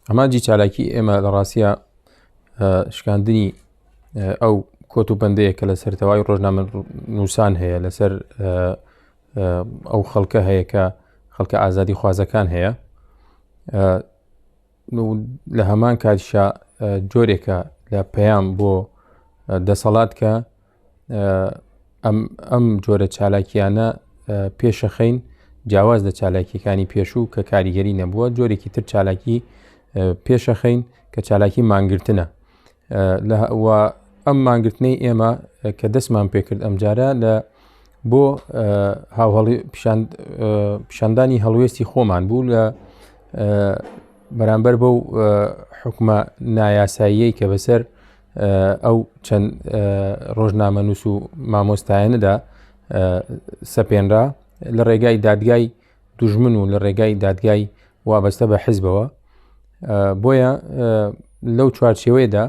ئامانجی چالاکی ئێمە لە ڕاستە شکاندنی ئەو کۆت و بەندەیە کە لەسەر تەواوی ڕۆژنامە نووسان هەیە، لەسەر ئەو خەڵکە هەیە کە خەڵکە ئازادی خوازەکان هەیە. لە هەمان کاتیشا جۆرێکە لە پەیام بۆ دەسەڵات کە ئەم جۆرە چالاکیانە پێشەخەین جیاواز لە چالاکیەکانی پێشوو کە کاریگەری نەبووە، جۆرێکی تر چالاکی پێشەخەین کە چالاکی مانگرتنە. ئەم مانگرتنەی ئێمە کە دەستمان پێکرد ئەمجارە لە بۆ هاوهڵی پیشاندانی هەڵوێستی خۆمان بوو لە بەرامبەر بەو حکومە نایاساییەی کە بەسەر ئەو چەند ڕۆژنامەنووس و مامۆستایانەدا سەپێنرا لە ڕێگای دادگای دوژمن و لە ڕێگای دادگای وابەستە بە حزبەوە. بۆیە لەو چوارچێوەیەدا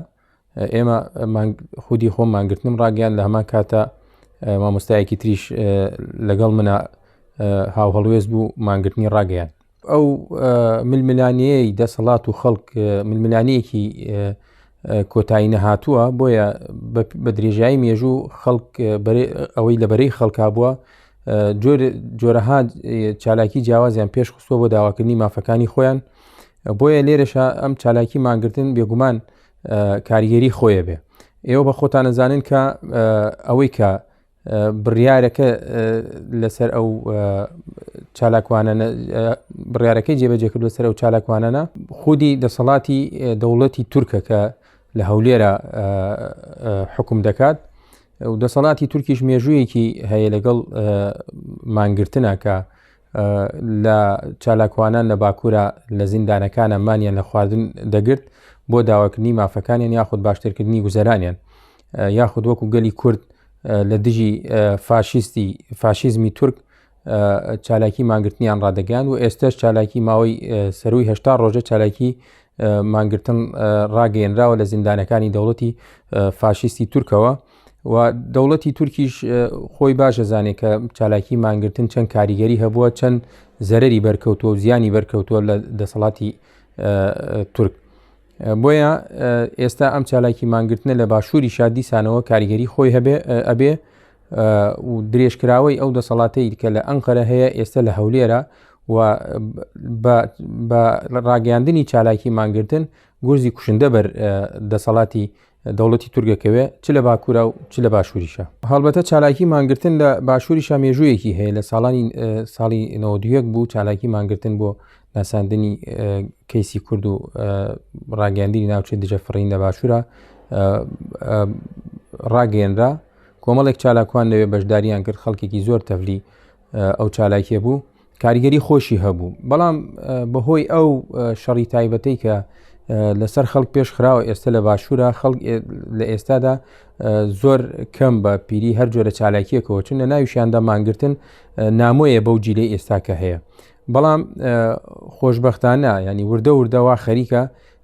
ئێمە خودی خۆم مانگرتنم ڕاگەیان، لە هەمان کاتە مامۆستایەکی تریش لەگەڵ منە هاوهەڵوێست بوو مانگرتنی ڕاگەیان. ئەو ململانێیەی دەسەڵات و خەڵک ململانێیەکی کۆتایی نەهاتووە، بۆیە بە درێژایی مێژوو خەڵک ئەوەی لە بەرەی خەڵکا بووە جۆرەها چالاکی جیاوازیان پێش خستووە بۆ داواکردنی مافەکانی خۆیان. بۆیە لێرەشە ئەم چالاکی مانگرتن بێگومان کاریگەری خۆیە بێ. ئێوە بە خۆتان ئەزانن کە ئەوەی کە بڕیارەکە لەسەر ئەو چالاکوانە بڕیارەکەی جێبەجێ کرد لەسەر ئەو چالاکوانانە خودی دەسەڵاتی دەوڵەتی تورکە کە لە هەولێرە حکوم دەکات و دەسەڵاتی تورکیش مێژوویەکی هەیە لەگەڵ مانگرتنە کە لە چالاکوانان لە باکوورە لە زیندانەکانە مانیان لە خواردن دەگرت بۆ داواکردنی مافەکانیان یاخود باشترکردنی گوزەرانیان یاخود وەکو گەلی کورد لە دژی فاشیستی فاشیزمی تورک چالاکی مانگرتنیان ڕادەگەیان و ئێستش چالاکی ماوەی سەروی هشتا ڕۆژە چالاکی مانگرتن ڕاگەیەنراوە لە زیندانەکانی دەوڵەتی فاشیستی تورکەوە و دەوڵەتی تورکیش خۆی باش ئەزانێت کە چالاکی مانگرتن چەند کاریگەری هەبووە، چەند زەرەری بەرکەوتووە و زیانی بەرکەوتووە لە دەسەڵاتی تورک. بۆیە ئێستا ئەم چالاکی مانگرتنە لە باشووری شاد دیسانەوە کاریگەری خۆی هەبێ ئەبێ و درێژکراوەی ئەو دەسەڵاتەی کە لە ئەنقەرە هەیە ئێستا لە هەولێرە و بە ڕاگەیاندنی چالاکی مانگرتن گورزی کوشندە بەر دەسەڵاتی دەوڵەتی تورک ئەکەوێ چ لە باکوورا و چ لە باشووریشا. هەڵبەتە چالاکی مانگرتن لە باشووریشا مێژوویەکی هەیە، لە ساڵانی ساڵی 91 بوو چالاکی مانگرتن بۆ ناساندنی کەیسی کورد و ڕاگەیاندنی ناوچەی دژە فڕین لە باشوورا ڕاگەیەنرا. کۆمەڵێک چالاکوان لەوێ بەشداریان کرد، خەڵکێکی زۆر تەڤلی ئەو چالاکیە بوو، کاریگەری خۆشی هەبوو. بەڵام بەهۆی ئەو شەڕی تایبەتەی کە لەسەر خەڵک پێش خراوە ئێستا لە باشوورە، خەڵک لە ئێستادا زۆر کەم بە پیری هەر جۆرە چالاکیەکەوە چون لە ناویشیاندا مانگرتن نامۆیە بەو جیلەی ئێستا کە هەیە. بەڵام خۆشببختانە ینی وردە وردەوە خەریکە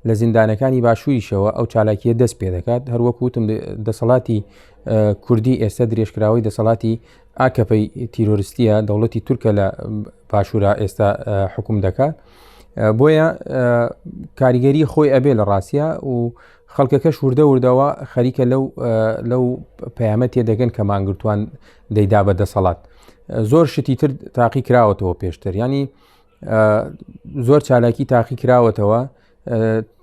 لە زیندانەکانی باشووریشەوە ئەو چالاکیە دەست پێ دەکات. هەروەک وتم دەسەڵاتی کوردی ئێستا درێژکراوەی دەسەڵاتی ئاکەپەی تیرۆریستیە، دەوڵەتی تورکە لە باشوورا ئێستا حکوم دەکات. بۆیە کاریگەری خۆی ئەبێ لە ڕاستە و خەڵکەکەش وردە وردەوە خەریکە لەو لەو پەیامە تێدەگەن کە مانگرتوان دەیدا بە دەسەڵات. زۆر شتی تر تاقی کراوەتەوە پێشتر، ینی زۆر چالاکی تاقی کراوەتەوە،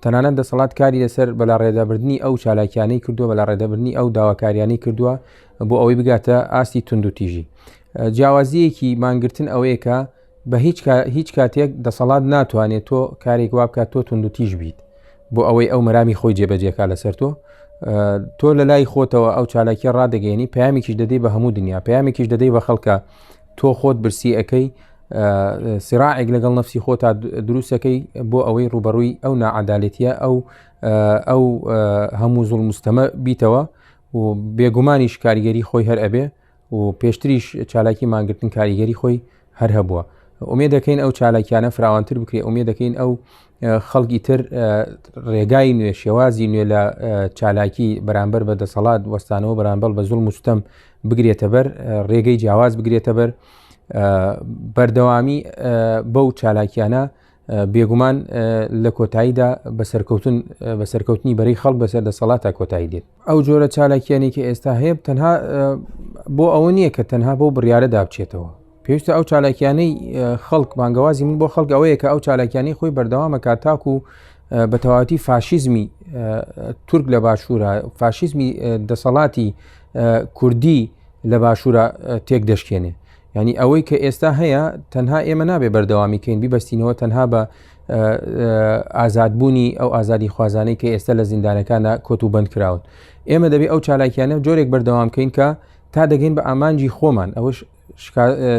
تەنانەت دەسەڵات کاری لەسەر بەلاڕێدابردنی ئەو چالاکیانەی کردووە، بەلاڕێدابردنی ئەو داواکاریانەی کردووە بۆ ئەوەی بگاتە ئاستی توندوتیژی. جیاوازیەکی مانگرتن ئەوەیە کە بە هیچ کاتێک دەسەڵات ناتوانێت تۆ کارێک وا بکات تۆ توندوتیژ بیت بۆ ئەوەی ئەو مەرامی خۆی جێبەجێکا لەسەر تۆ. تۆ لە لای خۆتەوە ئەو چالاکیە ڕادەگەێنی، پەیامێکیش دەدەی بە هەموو دنیا، پەیامێکیش دەدەی بە خەڵکە تۆ خۆت برسی ئەەکەی، سراعێک لەگەڵ نەفسی خۆتا دروستەکەی بۆ ئەوەی ڕوبەڕووی ئەو ناعادالەتیە ئەو هەموو زوڵ مستەمە بیتەوە و بێگومانیش کاریگەری خۆی هەر ئەبێ و پێشتریش چالاکی مانگرتن کاریگەری خۆی هەر هەبووە. ئومێ دەکەین ئەو چالاکیانە فراوانتر بکرێ، ئومێ دەکەین ئەو خەڵکی تر ڕێگای نوێ، شێوازی نوێ لە چالاکی بەرامبەر بە دەسەڵات وەستانەوە بەرامبەر بە زوڵم و ستەم بگرێتە بەر، ڕێگەی جیاواز بگرێتە بەر. بەردەوامی بەو چالاکیانە بێگومان لە کۆتاییدا بە سەرکەوتن بە سەرکەوتنی بەرەی خەڵک بەسەر دەسەڵاتە کۆتایی دێت. ئەو جۆرە چالاکییانەی کە ئێستا هەیە تەنها بۆ ئەوە نییە کە تەنها بۆ بڕیارەدا بچێتەوە. پێویستە ئەو چالاکیانەی خەڵک بانگەوازی من بۆ خەڵک ئەوەیە کە ئەو چالاکیانەی خۆی بەردەوامە کات تاکو بە تەواوەتی فاشیزمی تورک لە باشوورە فاشیزمی دەسەڵاتی کوردی لە باشوورە تێک دەشکێنێ ینی ئەوەی کە ئێستا هەیە تەنها ئێمە نابێ بەردەوامی کەین بیبەستینەوە تەنها بە ئازادبوونی ئەو ئازادی خوازانەی کە ئێستا لە زیندانەکانە کۆت و بند کراون ئێمە دەبێ ئەو چالاکیانە جۆرێک بەردەوام کەین کە تا دەگەین بە ئامانجی خۆمان ئەوەش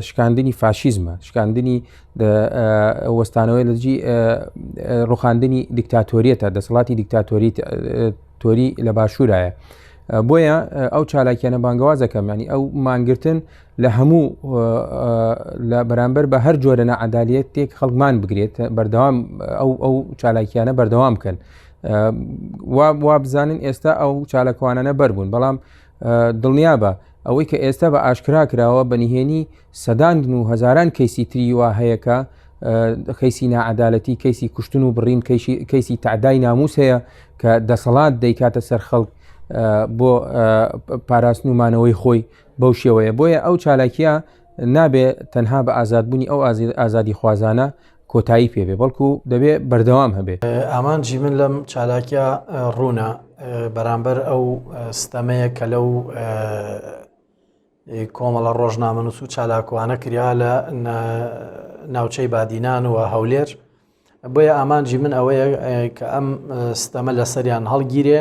شکاندنی فاشیزمە شکاندنی وەستانەوەی لەجی ڕوخاندنی دیکتاتۆریەتە دەسەڵاتی دیکتاتۆری تۆری لە باشوورایە بۆیە ئەو چالاکیانە بانگەوازەکەم ینی ئەو مانگرتن لە هەموو لە بەرامبەر بە هەر جۆرە نەعادالیەتێک خەڵکمان بگرێت بەردەوام ئەو ئەو چالاکیانە بەردەوام بکەن وا بزانن ئێستا ئەو چالاکوانانە بەربوون بەڵام دڵنیابە ئەوەی کە ئێستا بە ئاشکرا کراوە بە نهێنی سەدان و هەزاران کەیسی تری وا هەیە کە کەیسی ناعەدالەتی کەیسی کوشتن و بڕین کەیسی تەعدای ناموس هەیە کە دەسەڵات دەیکاتە سەر خەڵک بۆ پاراستن و مانەوەی خۆی بەو شێوەیە بۆیە ئەو چالاکیە نابێ تەنها بە ئازادبوونی ئەو ئازادی خوازانە کۆتایی پێ بێ بەڵکو دەبێ بەردەوام هەبێ. ئامانجی من لەم چالاکیە ڕوونە بەرامبەر ئەو ستەمەیە کە لەو کۆمەڵە ڕۆژنامەنووس و چالاکوانە کرا لە ناوچەی بادینان و هەولێر بۆیە ئامانجی من ئەوەیە کە ئەم ستەمە لەسەریان هەڵگیرێ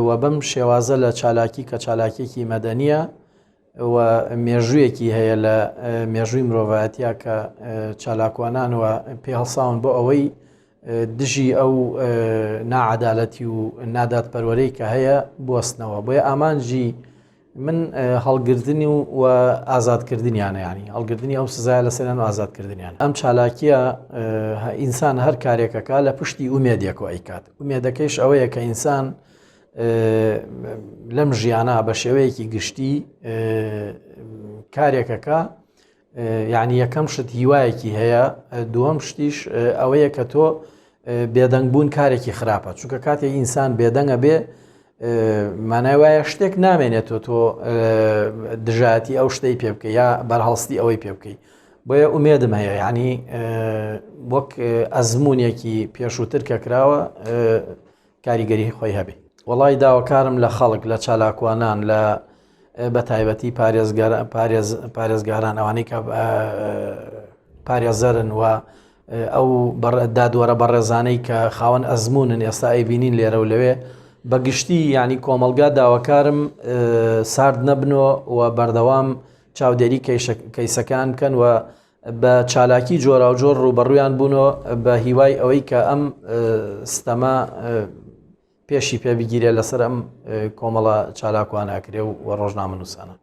و بەم شێوازە لە چالاکی کە چالاکیەکی مەدەنیە و مێژوویەکی هەیە لە مێژووی مرۆڤایەتیا کە چالاکوانان و پێ هەڵساون بۆ ئەوەی دژی ئەو ناعەدالەتی و نادادپەروەرەی کە هەیە بوەستنەوە بۆیە ئامانجی من هەڵگرتنی و ئازادکردنیانە ینی هەڵگرتنی ئەو سزای لەسەریان و ئازادکردنیان ئەم چالاکیە ئینسان هەر کارێکەکە لە پشتی ئومێدێکەوە ئەیکات ئومێدەکەیش ئەوەیە کە ئینسان لەم ژیانە بە شێوەیەکی گشتی کارێکەکە یعنی یەکەم شت هیوایەکی هەیە دووەم شتیش ئەوەیە کە تۆ بێدەنگ بوون کارێکی خراپە چونکە کاتێک ئینسان بێدەنگە بێ مانای وایە شتێک نامێنێتەوە تۆ دژایەتی ئەو شتەی پێ بکەی یا بەرهەڵستی ئەوەی پێ بکەی بۆیە ئومێدم هەیە یعنی وەک ئەزمونێکی پێشووتر کە کراوە کاریگەری خۆی هەبێ. وەڵای داواکارم لە خەڵک لە چالاکوانان لە بە تایبەتی پارێزگاران ئەوانەی کە پارێزەرن و ئەو دادوەرە بەڕێزانەی کە خاوەن ئەزمونن ئێستا ئەیبینین لێرە و لەوێ بەگشتی ینی کۆمەلگا داواکارم سارد نەبنەوە و بەردەوام چاودێری کەیسەکان بکەن و بە چالاکی جۆراوجۆر ڕووبەڕوویان بوونەوە بە هیوای ئەوەی کە ئەم ستەمە پێشی پێ بگیرێ لەسەر ئەم کۆمەڵە چالاکوانە ئەکرێ و ڕۆژنامەنووسانە.